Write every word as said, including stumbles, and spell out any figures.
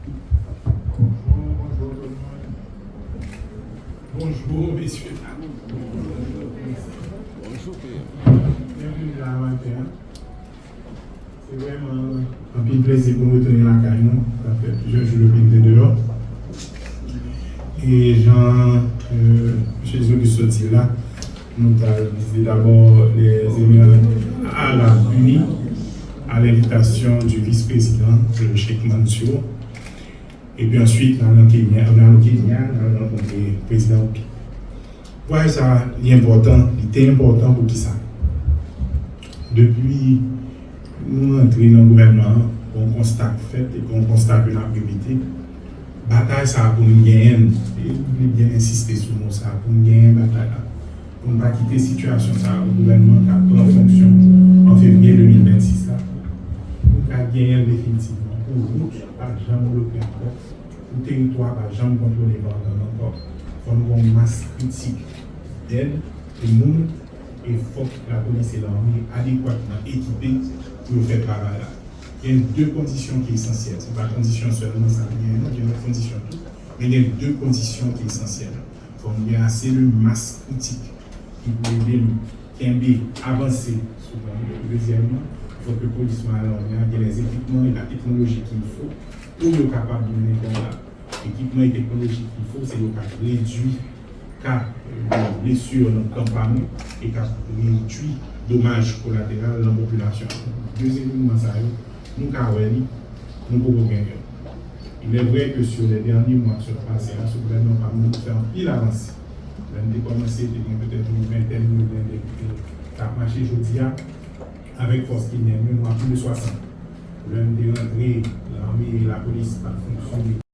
Bonjou, bonjou tout moun. Bonjou, mesye dam. Bonjou, P M. Byenvini la maten an. Se vrèman anpil plezi pou m retounen lakay nou. Sa fè plizyè jou depi m te deyò. E jan, euh, mesye Zogis sot di la, nou t al vizite dabò les Émirats Arabes Unis à l'invitation du vice-président, euh, Cheikh Mansour. Epi answit, n al nan Kenya, n al o Kenya, n al rankontre prezidan Oki. Vwayaj sa a, li enpòtan, li te enpòtan poukisa? Depi nou rantre nan gouvènman an, gon konsta k fèt, e gon konsta ke n ap repete. Batay sa a pou n genyen l, e m vle byen ensiste sou mo sa a, pou n genyen batay la. Pou n pa kite sitiyasyon sa a, yon gouvènman k ap pran fonksyon an fevriye de mil vennsis la, pou n ka genyen l definitivman, pou wout pa janm bloke ankò, pou teritwa pa janm kontwole pa antann ankò. Fò n gen yon mas kritik dèd e moun, e fòk lapolis e lame adekwatman ekipe pou yo fè travay la. Gen de kondisyon ki esansyèl. Se pa kondisyon sèlman sa ki genyen, non, gen lòt kondisyon tou, men gen de kondisyon ki esansyèl. Fò n gen ase de mas kritik ki pou ede n kenbe, avanse sou plan yo. Dezyèmman, fò ke polis mwen a lame a gen lèzekipman e la teknoloji ki fo pou yo kapab mennen konba. Ekipman e teknoloji ki fo, se yo k ap redui ka, euh, blesi nan kan pa nou e k ap redui domaj kolateral nan popilasyon an. De evènman sa yo, nou ka wè li, nou poko genyen. Il est vrai que sur les derniers mois ki sot pase a, sou gouvènman pa m, nou fè anpil avanse. Lè n te kòmanse, te gen petèt yon ventèn de blende ki te, t ap mache. Jodi a, avèk fòs kenyen yo, nou a plis de swasant. Lè n te rantre, lame e lapolis pa t fonksyone.